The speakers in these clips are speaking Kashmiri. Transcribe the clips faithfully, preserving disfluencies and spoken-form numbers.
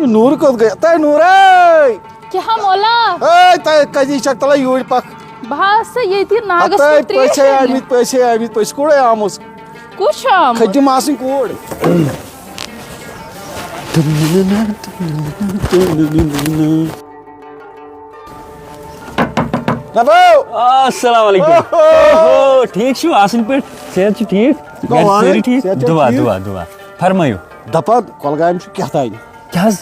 نوٗر کوٚت گٔے؟ تَے نوٗرے! کیٛاہ مولا؟ اے، تَے کَتہِ چھَکھ؟ تَلے یوٗرۍ پَکھ۔ بہٕ ہا ٲسٕس ییٚتی ناگَس ہَتَے منٛز ترٛیش پٔژھے اَننہِ۔ آمٕتۍ، پٔژھے آمٕتۍ، پٔژھۍ کوٗرے آمٕژ۔ کُس چھُ آمُت؟ کھٔتِم آسٕنۍ کوٗر۔ نبو! السلام علیکم۔ اوہو! اوہو، ٹھیٖک چھِو؟ اَصٕل پٲٹھۍ؟ صحت چھُ ٹھیٖک؟ گَرِ دُعا، سٲری ٹھیٖک؟ صحت چھا دُعا، ٹھیٖک؟ دُعا، دُعا۔ فرمٲیِو۔ دَپان کۄلگامہِ چھُ کیٛاہ تانۍ۔ کیٛاہ حظ؟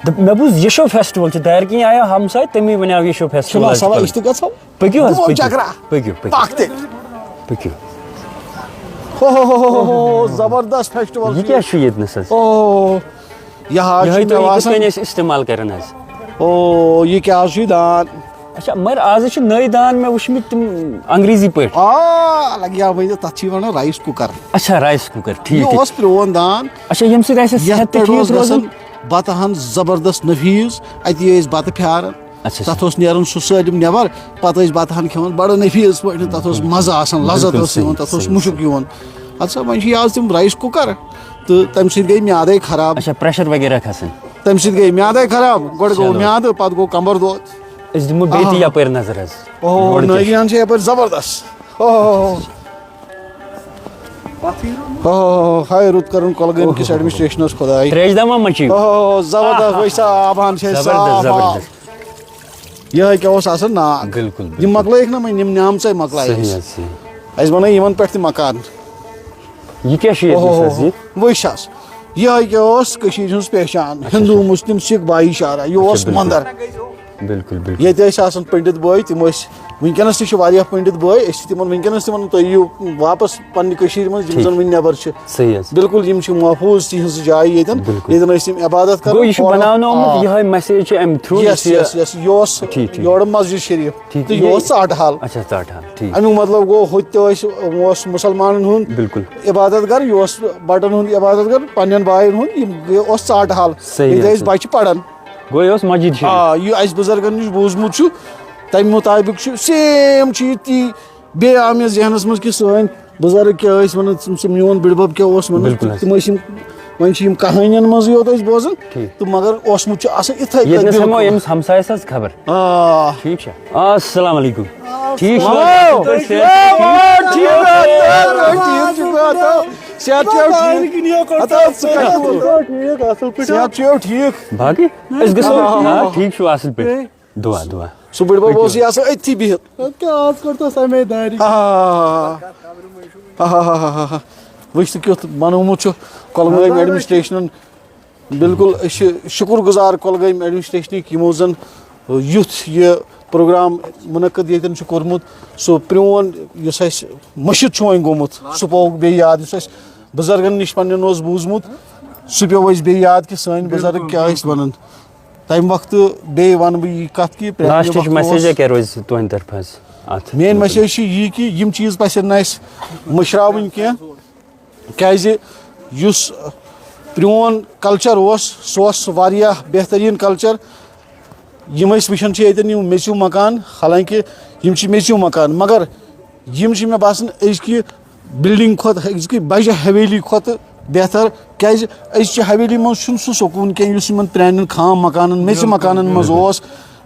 دوٚپ، مےٚ بوٗز یشو فیسٹیول چھُ دارِ کِنۍ، آیو ہمساے، تٔمی وَنیو یشو فیسٹیول چھُنہ آسہِ سَوال، کۄلگامہِ۔ أسۍ تہِ گژھو۔ پٔکِو حظ، دِمو پٔکِو۔ چکرا۔ پٔکِو، پٔکِو۔ پَکھ تہِ۔ پٔکِو۔ ہو، ہو، ہو، ہو، ہو، زبردست فیسٹیول یہِ چھُ کیٛاہ یہِ۔ چھُ ییٚتہِ نَس حظ؟ اوہ، یہِ حظ یِہوٚے چھُ تُہۍ مےٚ یہِ کِتھ باسان۔ کٔنۍ ٲسۍ استعمال کران حظ؟ اوہ، یہِ کیٛاہ حظ چھُ یہِ دان؟ اچھا، مگر آز حظ چھِ نٔوۍ دان مےٚ وٕچھمٕتۍ تِم انگریزی پٲٹھۍ۔ آ، لگیا ؤنِتھ، تَتھ چھِ وَنان رایِس کُکر۔ اچھا، رایِس کُکر، ٹھیٖک، یہِ ٹھیٖک۔ اوس پرٛون دان۔ اچھا، ییٚمہِ سۭتۍ اَسہِ یَتھ صحت تہِ پٮ۪ٹھ ٹھیٖک اوس روزان۔ گژھان بَتہٕ ہَن زبردست نفیٖذ، اَتی ٲسۍ بَتہٕ پھیاران۔ اچھا، اچھا۔ تَتھ اوس نیران سُہ سٲلِم نٮ۪بر، پَتہٕ ٲسۍ بَتہٕ ہَن کھٮ۪وان بَڑٕ نفیٖذ پٲٹھۍ، تَتھ اوس مَزٕ آسان، لذت بِلکُل ٲس یِوان، صحیح، تَتھ اوس صحیح، مُشُک صحیح۔ یِوان۔ اَدٕ سا، وۄنۍ چھِ یہِ آز تِم رایِس کُکر، تہٕ تَمہِ سۭتۍ گٔے میادَے خراب۔ اچھا، پریشر وغیرہ کھسان۔ تَمہِ سۭتۍ گٔے میادَے خراب، گۄڈٕ گوٚو چلو۔ میادٕ، پَتہٕ گوٚو کَمبَر دود۔ أسۍ دِمو بیٚیہِ تہِ آہا۔ یَپٲرۍ نظر حظ۔ اوہو، یورٕ کیٛاہ چھُ؟ نٲگِہان چھِ یَپٲرۍ زبردست۔ اوہو۔ اوہو، ہاے رُت کَرُن کۄلگٲمۍ کِس اوہو۔ ایڈمنسٹریشنَس خۄداے۔ ترٛیش دما مچی۔ اوہو، زبردست، آہا۔ وٕچھ سا، آبہٕ ہَن چھِ أسۍ زبردست، صاف آب۔ زبردست۔ یِہوٚے کیٛاہ اوس آسان ناگ۔ بِلکُل، یِم بِلکُل۔ مۄکلٲیِکھ نہ وۄنۍ، یِم نیمژَے مۄکلایہِ صحیح اَسہِ۔ حظ، صحیح۔ اَسہِ بَنٲے یِمَن پٮ۪ٹھ تہِ مکان۔ یہِ کیٛاہ چھُ ییٚتہِ اوہو، نَس حظ یہِ؟ وٕچھ حظ، یِہوٚے کیٛاہ اوس کٔشیٖرِ ہٕنٛز پہچان، اچھا، ہِندوٗ اچھا۔ مُسلِم سِکھ بھایی چارہ، یہِ اچھا، اوس بِلکُل۔ مَندَر۔ بِلکُل، بِلکُل۔ ییٚتہِ ٲسۍ آسان پٔنڈِت بٲے، تِم ٲسۍ، وٕنکیٚنَس تہِ چھِ واریاہ پٔنڈِت بٲے، أسۍ چھِ تِمَن وٕنکیٚنَس تہِ وَنان، تُہۍ یِیِو واپَس پننہِ کٔشیٖرِ منٛز، یِم ٹھیٖک۔ زَن وٕنہِ نٮ۪بَر چھِ۔ صحیح حظ۔ بِلکُل، یِم چھِ محفوٗظ تِہِنٛز جاے ییٚتٮ۪ن، بِلکُل۔ ییٚتٮ۪ن ٲسۍ یِم عبادت کَران، گوٚو، یہِ چھُ فوراً بَناونہٕ آمُت، آ۔ یِہوٚے message چھِ اَمہِ through، یۄس، یُس یہِ یۄس، یۄس، یورٕ مسجد شریٖف ٹھیٖک، تہٕ یہِ یہِ اوس ژاٹہٕ حال۔ اچھا، ژاٹہٕ حال، ٹھیٖک۔ اَمیُک مطلب گوٚو، ہُتہِ تہِ ٲسۍ، اوس مُسلمانَن ہُنٛد بِلکُل۔ عبادت گاہ، یہِ اوس بَٹَن ہُنٛد عبادت گاہ، پنٛنٮ۪ن بایَن ہُنٛد، یِم، یہِ اوس ژاٹہٕ حال۔ صحیح ییٚتہِ حظ ٲسۍ چھُ۔ بَچہِ پَران۔ گوٚو، یہِ اوس مسجد شریٖف۔ آ، یہِ اَسہِ بُزرگَن نِش بوٗزمُت چھُ، تَمہِ مُطابِق چھُ، same چھُ یہِ تی۔ بیٚیہِ آو مےٚ ذہنَس منٛز کہِ سٲنۍ بُزرگ کیٛاہ ٲسۍ وَنان، سُہ، سُہ میون بٕڈِبَب کیٛاہ اوس وَنان، بِلکُل حظ۔ تِم ٲسۍ یِم، وۄنۍ چھِ یِم کَہانِیَن منٛزٕے یوت أسۍ بوزان، ٹھیٖک۔ تہٕ مگر اوسمُت چھُ آسان یِتھَے ییٚتہِ کٔنۍ نَس ہٮ۪مو بِلکُل۔ أمِس ہمسایَس حظ خبر۔ آ۔ ٹھیٖک چھا؟ السلام علیکم۔ ٹھیٖک چھُوا؟ وَنو۔ ٹھیٖک چھُ، ٹھیٖک چھُ، وَنو۔ صحت چھُوا ٹھیٖک؟ ہتا، ژٕ کَتہِ ووت؟ ٹھیٖک، اَصٕل پٲٹھۍ۔ صحت چھُوا ٹھیٖک؟ باقٕے؟ أسۍ گژھو۔ آ۔ آ، ٹھیٖک چھُوا، اَصٕل پٲٹھۍ؟ دُعا، دُعا۔ سُہ بٕڈِبَب اوس یہِ آسان أتھی بِہِتھ۔ اَدٕ کیٛاہ، آز کٔر تو سَمے دٲری۔ آ۔ آ۔ وٕچھ تہٕ کیُتھ بَنومُت چھُ کۄلگٲمۍ ایڈمنسٹریشنَن۔ بِلکُل، أسۍ چھِ شُکُر گُزار کۄلگٲمۍ ایڈمنسٹریشنٕکۍ، یِمو زَن یُتھ یہِ پروگرام مُنعقد ییٚتٮ۪ن چھُ کوٚرمُت۔ سُہ پرٛون یُس اَسہِ مٔشِتھ چھُ وۄنۍ گوٚمُت، سُہ پوٚو بیٚیہِ یاد، یُس اَسہِ بُزرگَن نِش پنٛنٮ۪ن اوس بوٗزمُت، سُہ پیوٚو اَسہِ بیٚیہِ یاد کہِ سٲنۍ بُزرگ کیٛاہ ٲسۍ وَنان۔ تَمہِ وقتہٕ بیٚیہِ وَنہٕ بہٕ یہِ کَتھ کہِ پرٛانہِ لاسٹٕچ وقتہٕ message اوس۔ کیٛاہ روزِ تُہنٛدِ طرفہٕ حظ اَتھ میٛٲنۍ مُتعلِق؟ Message چھِ یی کہِ یِم چیٖز پَزن نہٕ اَسہِ مٔشراوٕنۍ کینٛہہ، کیٛازِ یُس پرٛون culture اوس، سُہ اوس واریاہ بہتریٖن culture۔ یِم أسۍ وٕچھان چھِ ییٚتٮ۪ن یِم میٚژِو مکان، حالانکہِ یِم چھِ میٚژِو مکان، مگر یِم چھِ مےٚ باسان أزکہِ building کھۄتہٕ، أزکہِ بجہِ حویلی کھۄتہٕ بہتر، کیٛازِ أزچہِ حویلی منٛز چھُنہٕ سُہ سکوٗن کینٛہہ یُس یِمن پرٛانٮ۪ن خام مکانن، میٚژِ بِلکُل، مکانن منٛز بِلکُل۔ اوس۔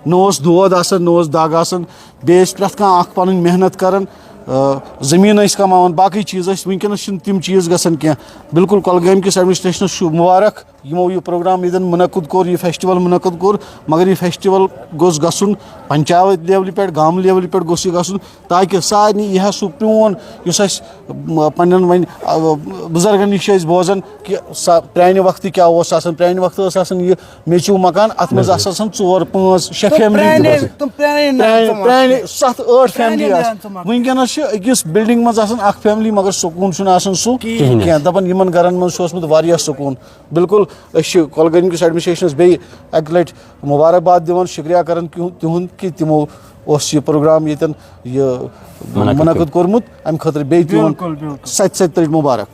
نہ اوس دود آسان، نہ اوس دگ آسان، بیٚیہِ ٲسۍ پرٛٮ۪تھ کانٛہہ اکھ پنٕنۍ محنت کران، آ، زٔمیٖن ٲسۍ کماوان، باقٕے چیٖز ٲسۍ۔ وٕنکیٚنس چھِنہٕ تِم چیٖز گژھان کینٛہہ۔ بِلکُل، کۄلگٲمۍ کِس ایڈمنسٹریشنس چھُ مُبارک، یِمو یہِ پروگرام ییٚتٮ۪ن مُنعقد کوٚر، یہِ festival مُنعقد کوٚر، مگر یہِ festival گوٚژھ گژھُن پنچایت levelہِ پٮ۪ٹھ، گامہٕ levelہِ پٮ۪ٹھ گوٚژھ یہِ گژھُن، تاکہِ سارنٕے یی ہا سُہ پرٛون یُس اَسہِ، م، پنٛنٮ۪ن وۄنۍ، آ، بُزرگَن نِش چھِ أسۍ بوزان کہِ سا-، پرٛانہِ وقتہٕ کیٛاہ اوس آسان۔ پرٛانہِ وقتہٕ ٲس آسان یہِ میٚژِو مکان، اَتھ منٛز بِلکُل۔ آسہٕ آسان ژور پانٛژھ شےٚ تِم family پرٛانے، گژھان۔ تِم پرٛانے نام پرٛانہِ، تِم پرٛانہِ آسان۔ سَتھ ٲٹھ پرٛانے family نام آسہٕ۔ تِم آسان۔ وٕنکیٚنَس چھِ أکِس building منٛز آسان اَکھ family، مگر سکوٗن چھُنہٕ آسان سُہ کِہیٖنۍ۔ کینٛہہ۔ دَپان یِمَن گَرَن منٛز چھُ اوسمُت واریاہ سکوٗن۔ بِلکُل، أسۍ چھِ کۄلگٲمۍ کِس ایڈمنسٹریشنَس بیٚیہِ اَکہِ لَٹہِ مُبارک باد دِوان، شُکریہ کَران کہِ تِہُنٛد کہِ تِمو اوس یہِ پروگرام ییٚتٮ۪ن یہِ مُنعقد منعقد کوٚرمُت، اَمہِ خٲطرٕ بیٚیہِ تِمَن بِلکُل، بِلکُل۔ سَتہِ سَتہِ لَٹہِ مُبارک۔